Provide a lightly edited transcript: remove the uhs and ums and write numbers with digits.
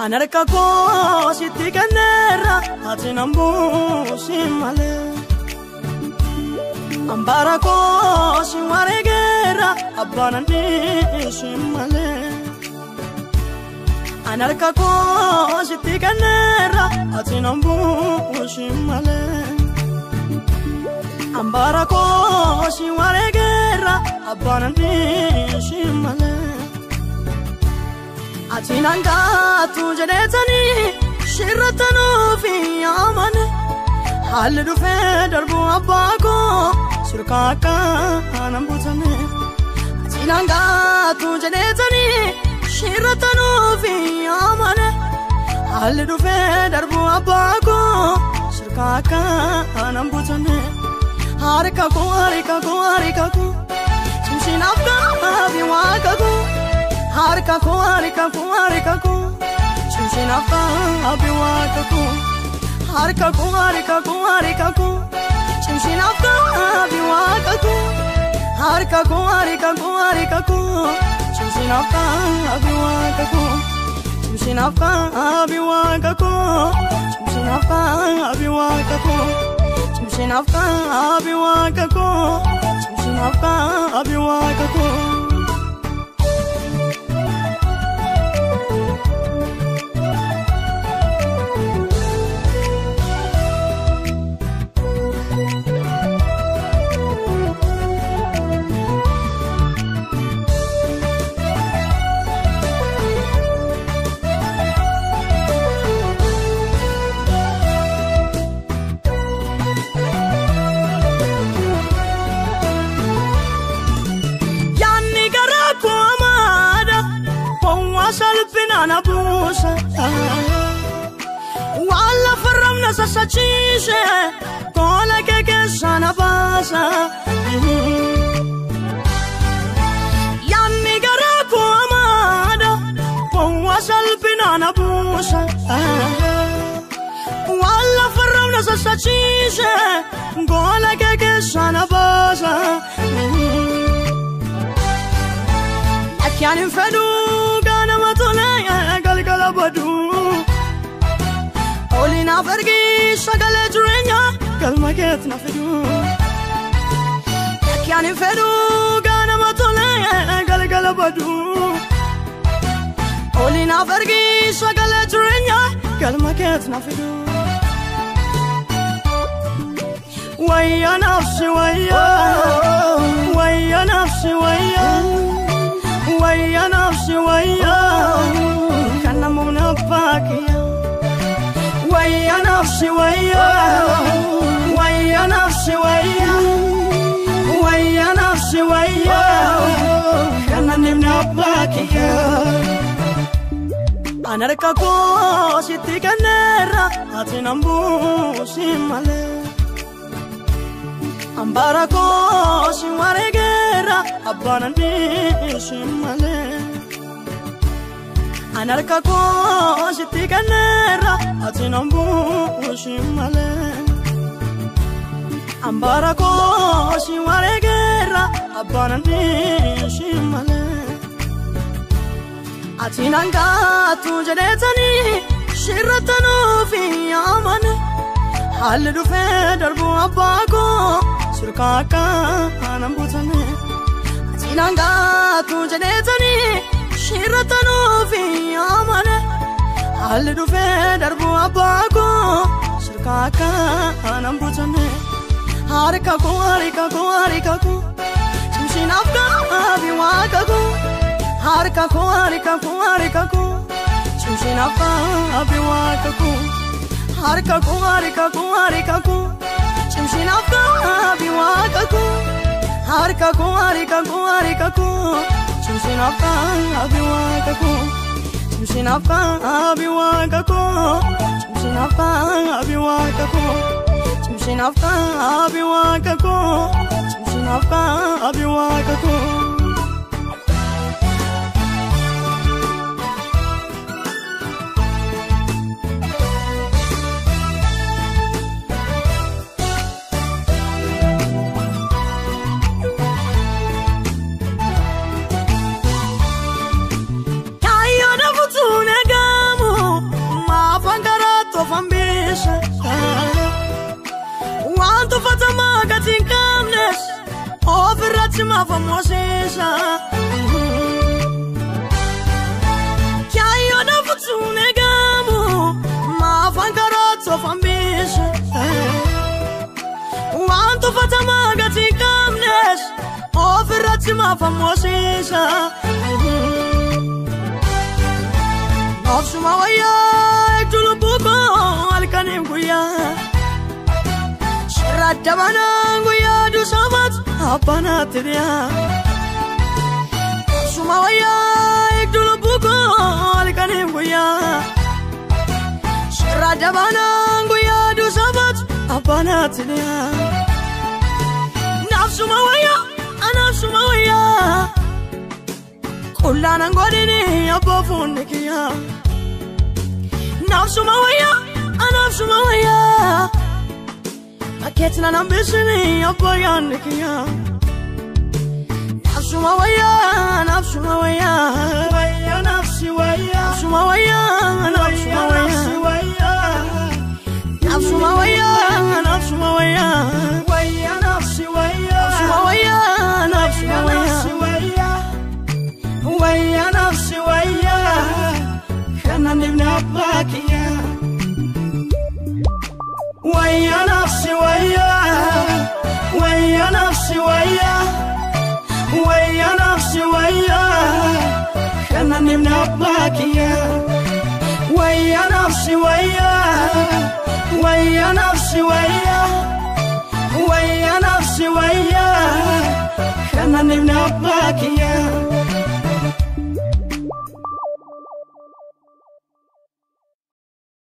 Anarka koo sitti kenneera ati nan buusin malee. Ambara koo si wareegeera abbaan anniisin malee. Anarka koo sitti kenneera ati nan buusin malee. Ambara koo si wareegeera abbaan anniisin malee. Ati nan gaatu jedheetanii shirrattanuufi amane. Haalli dhufee darbu abbaa koo sirkaa akka nan butane. Ati nan gaatu jedheetanii shirrattanuufi amane. Haalli dhufee darbu abbaa koo sirkaa akka nan butane. Harka koo harka koo harka koo cimsinaaf gaabii waaqa koo. Harka koo harka koo harka koo cimsinaaf gaabii waaqa koo. Harka koo harka koo harka koo cimsinaaf gaabii waaqa koo. Harka koo harka koo harka koo cimsinaaf gaabii waaqa koo. Cimsinaaf gaabii waaqa koo. Cimsinaaf gaabii waaqa koo. Cimsinaaf gaabii waaqa koo. Cimsinaaf gaabii waaqa koo. Salphinaan buusa waan lafarramna sassachiise kola kee keessaa na baasa. Yaanni garaa koo hamaadha gowwaa salphinaan buusa waan lafarramna sassachiise kola kee keessaa na baasa. Akkaan hin fedhu ganama tolee galgala baduu. Oli naaf ergi sagalee jireenyaa galma keetti na fiduu. Akkaan hin fedhu ganama tolee galgala baduu. Oli naaf ergi sagalee jireenyaa galma keetti na fiduu. Wayya nafsi wayya, wayya nafsi wayya. Wayya nafsi wayya, kan namoonni abbaa kiyya. Wayya nafsi wayya, wayya nafsi wayya, wayya nafsi wayya, kan namni abbaa kiyya. Anarka koo sitti kenneera ati nan buusin malee. Ambara koo si wareegeera abbaan anniisin malee. Anarka koo sitti kenneera ati nan buusin malee. Ambara koo si wareegeera abbaan anniisin malee. Ati nan gaatu jedheetanii shirrattanuufi amane. Haalli dhufee darbu abbaa koo sirkaa akka nan butane. Ati nan gaatu jedheetanii shirrattanuufi amane. Haalli dhufee darbu abbaa koo sirkaa akka nan butane. Harka koo harka koo harka koo cimsinaaf gaabii waaqa koo. Harka koo harka koo harka koo cimsinaaf gaabii waaqa koo. Harka koo harka koo harka koo cimsinaaf gaabii waaqa koo. Harka koo harka koo harka koo cimsinaaf gaabii waaqa koo. Cimsinaaf gaabii waaqa koo. Cimsinaaf gaabii waaqa koo. Cimsinaaf gaabii waaqa koo. Cimsinaaf gaabii waaqa koo. Kaayyoon afutuun eegamu. hambiisa. Waan tuffatamaa gatii hin qabnes ofirratti maaf ammoosiisa. Kaayyoon futuun eegamu maafaan karaa of hambiisa. Waan tuffatamaa gatii hin qabnes ofirratti maaf ammoosiisa. Nafsuma wayyaa eegduu lubbuu koo halkaniin guyyaa. Sirra dabanaan guyyaa duusaamaatu abbanaatti dhiyaa. Nafsuma wayyaa eegduu lubbuu koo halkaniin guyyaa. Sirra dabanaan guyyaa duusaamaatu abbanaatti dhiyaa. Nafsuma wayyaa nafsuma wayyaa. Qullaan godhini abbaa fuunni kiyyaa. Nafsuma wayyaa nafsuma wayyaa. Akeetina nambisini abbaa yaanni kiyyaa. Nafsuma wayyaa nafsuma wayyaa. Wayya nafsi wayya. Nafsuma wayyaa nafsuma wayyaa. Nafsuma wayyaa nafsuma wayyaa. Wayya nafsi wayya. Nafsuma wayyaa nafsuma wayyaa. Wayya nafsi wayya. Kanan dhibne abbaa kiyya. Wayya nafsi wayya. Wayya nafsi wayya. Wayya nafsi wayya. Kanan dhibne abbaa kiyya. Wayya nafsi wayya. Wayya nafsi wayya. Wayya nafsi wayya. Kanan dhibne abbaa kiyya.